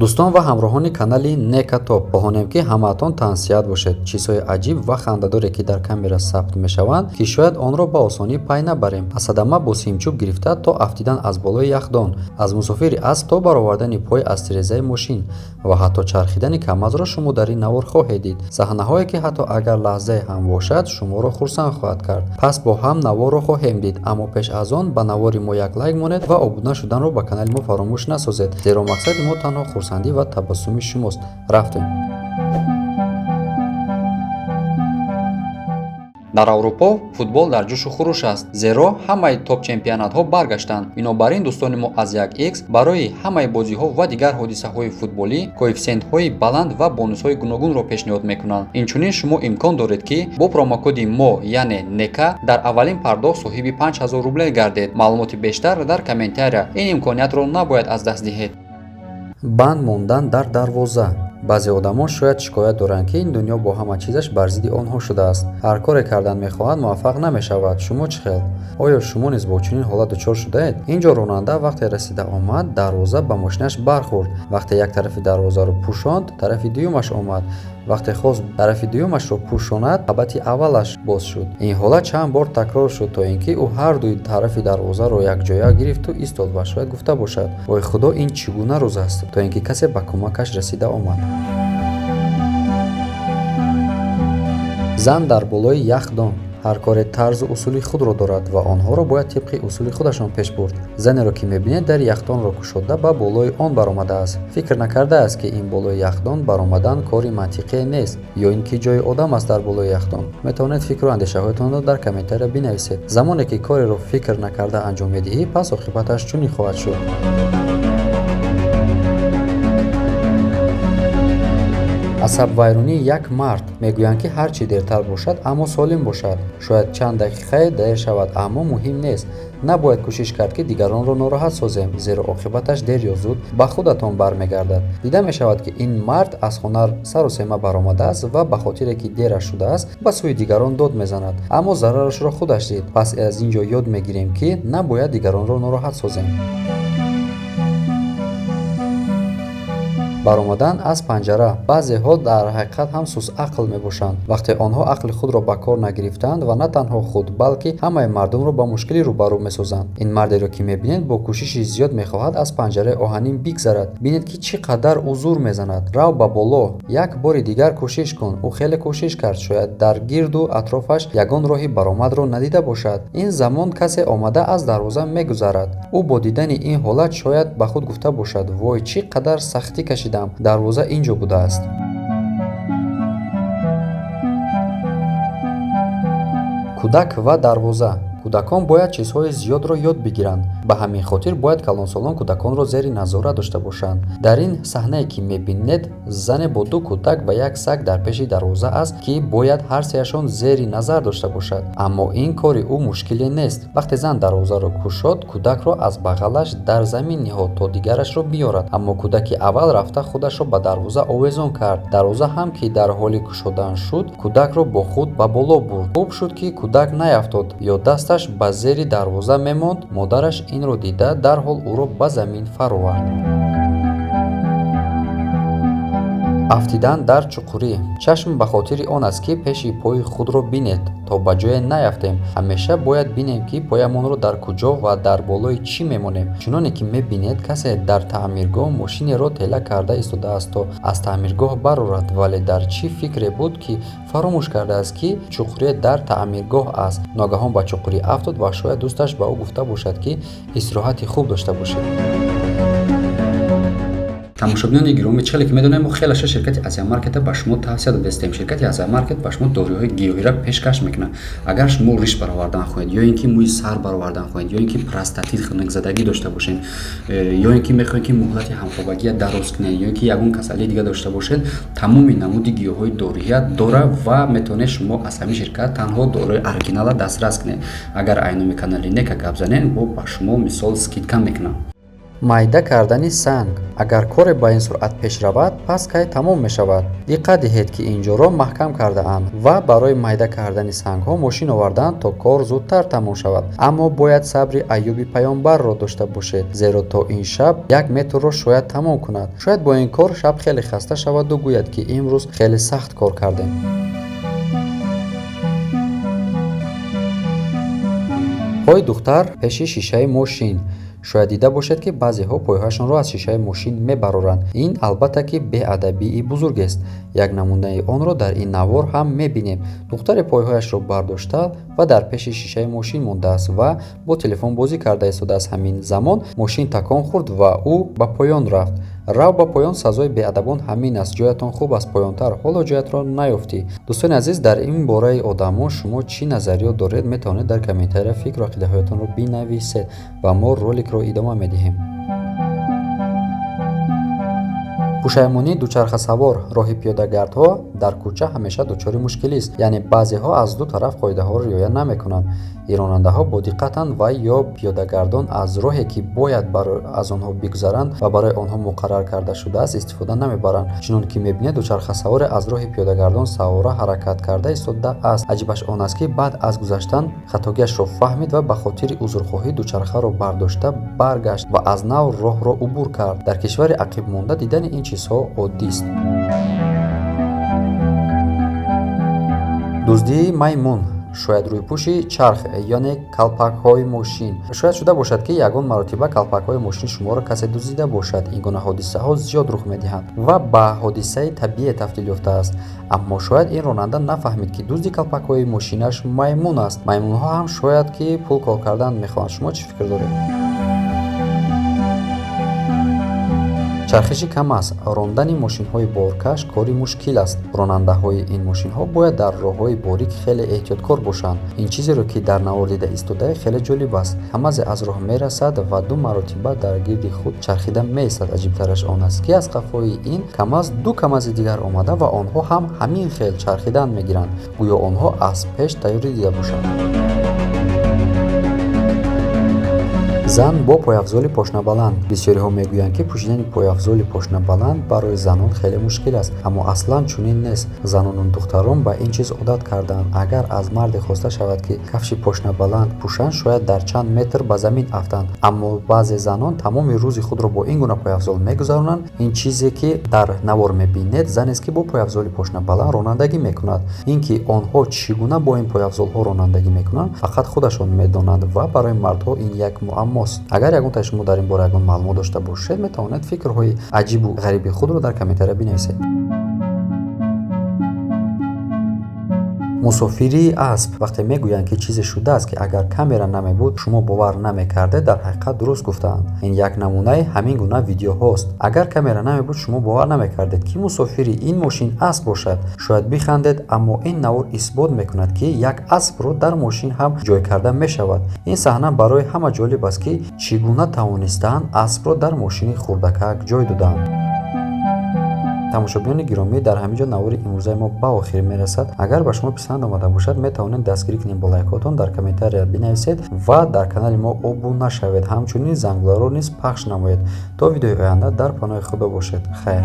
Дӯстон ва ҳамроҳони канали Нека Топ, хоҳонем, ки ҳамаатон тансиҳат бошед. Чизҳои аҷиб ва хандадоре, ки дар камера сабт мешаванд, ки шояд онро ба осонӣ пай набарем. Аз садама бо симчӯб гирифта то афтидан аз болои яхдон, аз мусофири асп то баровардани пой аз тирезаи мошин ва ҳатто чархидани камазро шумо дар ин навор хоҳед дид. Саҳнаҳое, ки ҳатто агар лаҳзае ҳам бошад, шуморо хурсанд хоҳад кард. Пас бо ҳам наворро хоҳем дид, аммо пеш аз он ба навори мо як лайк монед ва обуна шуданро ба канали мо фаромӯш насозед, зеро мақсади мо танҳо хурсандӣ ва табассуми шумост. Рафтем. Дар Аврупо футбол дар ҷӯшу хуруш аст, зеро ҳамаи топ-чемпионатҳо баргаштанд. Бинобар ин дӯстони мо аз 1x барои ҳамаи бозиҳо ва дигар ҳодисаҳои футболӣ коэффисиентҳои баланд ва бонусҳои гуногунро пешниҳод мекунанд. Инчунин шумо имкон доред, ки бо промокоди мо, яъне НЕКА, дар аввалин пардохт соҳиби 5000 рубле гардед. Маълумоти бештар дар комментария. Ин имкониятро набояд аз даст диҳед. Банд мондан дар дарвоза. Баъзе одамон шояд шикоят доранд, ки ин дунё бо ҳама чизаш бар зидди онҳо шудааст. Ҳар коре кардан мехоҳанд, муваффақ намешавад. Шумо чӣ хел? Оё шумо низ бо чунин ҳолат дучор шудаед? Ин ҷо ронанда вақте расида омад, дарвоза ба мошинаш бархӯрд. Вақте як тарафи дарвозаро пӯшонд, тарафи дуюмаш омад. Вақте хост тарафи дуюмашро пӯшонад, қабати аввалаш боз шуд. Ин ҳолат чанд бор такрор шуд, то ин ки ӯ ҳардуи тарафи дарвозаро якҷоя гирифту истод ва шояд гуфта бошад: «Вой худо, ин чӣ гуна рӯз аст?» То ин ки касе ба кӯмакаш расида омад. Зан дар болои яхдон. Ҳар коре тарзу усули худро дорад ва онҳоро бояд тибқи усули худашон пеш бурд. Занеро, ки мебинед, дари яхдонро кушода ба болои он баромадааст. Фикр накардааст, ки ин болои яхдон баромадан кори мантиқие нест ё ин ки ҷои одам аст дар болои яхдон. Метавонед фикру андешаҳоятонро дар комментария бинависед. Замоне ки кореро фикр накарда анҷом медиҳӣ, пас оқибаташ чунин хоҳад шуд. Асабвайронии як мард. Мегӯянд, ки ҳар чӣ дертар бошад, аммо солим бошад. Шояд чанд дақиқае дер шавад, аммо муҳим нест. Набояд кӯшиш кард, ки дигаронро нороҳат созем, зеро оқибаташ дер ё зуд ба худатон бармегардад. Дида мешавад, ки ин мард аз хона сару сема баромадааст ва ба хотире ки дераш шудааст, ба сӯи дигарон дод мезанад, аммо зарарашро худаш дид. Пас аз ин ҷо ёд мегирем, ки набояд дигаронро нороҳат созем. Баромадан аз панҷара. Баъзеҳо дар ҳақиқат ҳам сусақл мебошанд. Вақте онҳо ақли худро ба кор нагирифтаанд ва на танҳо худ, балки ҳамаи мардумро ба мушкилӣ рӯбарӯ месозанд. Ин мардеро, ки мебинед, бо кӯшиши зиёд мехоҳад аз панҷараи оҳанин бигзарад. Бинед, ки чӣ қадар ӯ зур мезанад. Рав ба боло, як бори дигар кӯшиш кун. Ӯ хеле кӯшиш кард, шояд дар гирду атрофаш ягон роҳи баромадро надида бошад. Ин замон касе омада аз дарвоза мегузарад. Ӯ бо дидани ин ҳолат шояд ба худ гуфта бошад: «Вой, чӣ қадар сахтӣ кашидам, дарвоза ин ҷо будааст». Кӯдак ва дарвоза. Кӯдакон бояд чизҳои зиёдро ёд бигиранд. Ба ҳамин хотир бояд калонсолон кӯдаконро зери назорат дошта бошанд. Дар ин саҳнае, ки мебинед, зане бо ду кӯдак ва як саг дар пеши дарвоза аст, ки бояд ҳар сеяшон зери назар дошта бошад. Аммо ин кори ӯ мушкиле нест. Вақте зан дарвозаро кушод, кӯдакро аз бағалаш дар замин ниҳод, то дигарашро биёрад, аммо кӯдаки аввал рафта худашро ба дарвоза овезон кард. Дарвоза ҳам ки дар ҳоли кушодан шуд, кӯдакро бо худ ба боло бурд. Хуб шуд, ки кӯдак наяфтод ё дасташ ба зери дарвоза мемонд. Модараш инро дида, дарҳол ӯро ба замин фаровард. Афтидан дар чуқурӣ. Чашм ба хотири он аст, ки пеши пои худро бинед, то ба ҷое наяфтем. Ҳамеша бояд бинем, ки поямонро дар куҷо ва дар болои чӣ мемонем. Чуноне ки мебинед, касе дар таъмиргоҳ мошинеро тела карда истодааст, то аз таъмиргоҳ барорад, вале дар чӣ фикре буд, ки фаромӯш кардааст, ки чуқурие дар таъмиргоҳ аст. Ногаҳон ба чуқурӣ афтод ва шояд дӯсташ ба ӯ гуфта бошад, ки истироҳати хуб дошта бошед. Тамошобинони гиромӣ, чӣ хеле ки медонем, мо хелаша ширкати Азия Маркета ба шумо тавсия додастем. Ширкати Азия Маркет ба шумо доруҳои гиёҳиро пешкаш мекунад. Агар шумо риш баровардан хоҳед, ё ин ки мӯи сар баровардан хоҳед, ё ин ки простатит, хунукзадагӣ дошта бошед, ё ин ки мехоҳед, ки муҳлати ҳамхобагия дароз кунед, ё ин ки ягон касалии дига дошта бошед, тамоми намуди гиёҳҳои доруия дора ва метавонед шумо аз ҳамин ширкат танҳо доруи оригинала дастрас кунед. Агар айноми канали Нека гап занед, бо ба шумо мисол скидка мекунам. Майда кардани санг. Агар коре ба ин суръат пеш равад, пас кай тамом мешавад? Диққат диҳед, ки ин ҷоро маҳкам кардаанд ва барои майда кардани сангҳо мошин овардаанд, то кор зудтар тамом шавад. Аммо бояд сабри Аюби паёмбарро дошта бошед, зеро то ин шаб 1 метрро шояд тамом кунад. Шояд бо ин кор шаб хеле хаста шаваду гӯяд, ки имрӯз хеле сахт кор кардем. Пои духтар пеши шишаи мошин. Шояд дида бошед, ки баъзеҳо пойҳояшонро аз шишаи мошин мебароранд. Ин албатта ки беадабии бузургест. Як намунаи онро дар ин навор ҳам мебинем. Духтаре пойҳояшро бардошта ва дар пеши шишаи мошин мондааст ва бо телефон бозӣ карда истодааст. Ҳамин замон мошин такон хӯрд ва ӯ ба поён рафт. Рав ба поён, сазои беадабон ҳамин аст. Ҷоятон хуб аст поёнтар, ҳоло ҷоятро наёфтӣ. Дӯстони азиз, дар ин бораи одамон шумо чӣ назариёт доред, метавонед дар комментария фикру ақидаҳоятонро бинависед ва мо роликро идома медиҳем. Пушаймонии дучархасавор. Роҳи пиёдагардҳо дар кӯча ҳамеша дучори мушкилист, яъне баъзеҳо аз ду тараф қоидаҳоро риоя намекунанд. Ин ронандаҳо бодиққатанд ва ё пиёдагардон аз роҳе, ки бояд аз онҳо бигузаранд ва барои онҳо муқаррар карда шудааст, истифода намебаранд. Чунон ки мебинед, дучархасаворе аз роҳи пиёдагардон савора ҳаракат карда истодааст. Аҷибаш он аст, ки баъд аз гузаштан хатогиашро фаҳмид ва ба хотири узрхоҳӣ дучархаро бардошта баргашт ва аз нав роҳро убур кард. Дар кишвари ақибмонда дидани ин чизҳо оддист. Дуздии маймун. Шояд рӯйпӯши чарх, яъне калпакҳои мошин. Шояд шуда бошад, ки ягон маротиба калпакҳои мошини шуморо касе дуздида бошад. Ин гуна ҳодисаҳо зиёд рух медиҳанд ва ба ҳодисаи табиие табдил ёфтааст. Аммо шояд ин ронанда нафаҳмид, ки дузди калпакҳои мошинаш маймун аст. Маймунҳо ҳам шояд ки пул кор кардан мехоҳанд. Шумо чӣ фикр доред? Чархиши КамАЗ. Рондани мошинҳои боркаш кори мушкил аст. Ронандаҳои ин мошинҳо бояд дар роҳҳои борик хеле эҳтиёткор бошанд. Ин чизеро, ки дар навор дида истодаед, хеле ҷолиб аст. КамАЗе аз роҳ мерасад ва ду маротиба дар гирди худ чархида меистад. Аҷибтараш он аст, ки аз қафои ин КамАЗ ду КамАЗи дигар омада ва онҳо ҳам ҳамин хел чархидан мегиранд, гӯё онҳо аз пеш тайёрӣ дида бошанд. Зан бо пойафзоли пошнабаланд. Бисёриҳо мегӯянд, ки пӯшидани пойафзоли пошнабаланд барои занон хеле мушкил аст, аммо аслан чунин нест. Занону духтарон ба ин чиз одат кардаанд. Агар аз марде хоста шавад, ки кафши пошнабаланд пӯшанд, шояд дар чанд метр ба замин афтанд. Аммо баъзе занон тамоми рӯзи худро бо ин гуна пойафзол мегузаронанд. Ин чизе, ки дар навор мебинед, занест, ки бо пойафзоли пошнабаланд ронандагӣ мекунад. Ин ки онҳо чӣ гуна бо ин пойафзолҳо ронандагӣ мекунанд, фақат худашон медонанд ва барои мардҳо ин як муаммост. Агар ягон таи шумо дар ин бора ягон маълумот дошта бошед, метавонед фикрҳои аҷибу ғариби худро дар комментария бинависед. Мусофирии асп. Вақте мегӯянд, ки чизе шудааст, ки агар камера намебуд, шумо бовар намекардед, дар ҳақиқат дуруст гуфтаанд. Ин як намунаи ҳамин гуна видеоҳост. Агар камера намебуд, шумо бовар намекардед, ки мусофири ин мошин асп бошад. Шояд бихандед, аммо ин навор исбот мекунад, ки як аспро дар мошин ҳам ҷой карда мешавад. Ин саҳна барои ҳама ҷолиб аст, ки чӣ гуна тавонистаанд аспро дар мошини хурдакак ҷой доданд. Тамошобинони гиромӣ, дар ҳамин ҷо навори имрӯзаи мо ба охир мерасад. Агар ба шумо писанд омада бошад, метавонед дастгирӣ кунед бо лайкҳотон, дар комментария бинависед ва дар канали мо обуна шавед. Ҳамчунин зангуларо низ пахш намоед. То видеои оянда дар паноҳи Худо бошед. Хайр.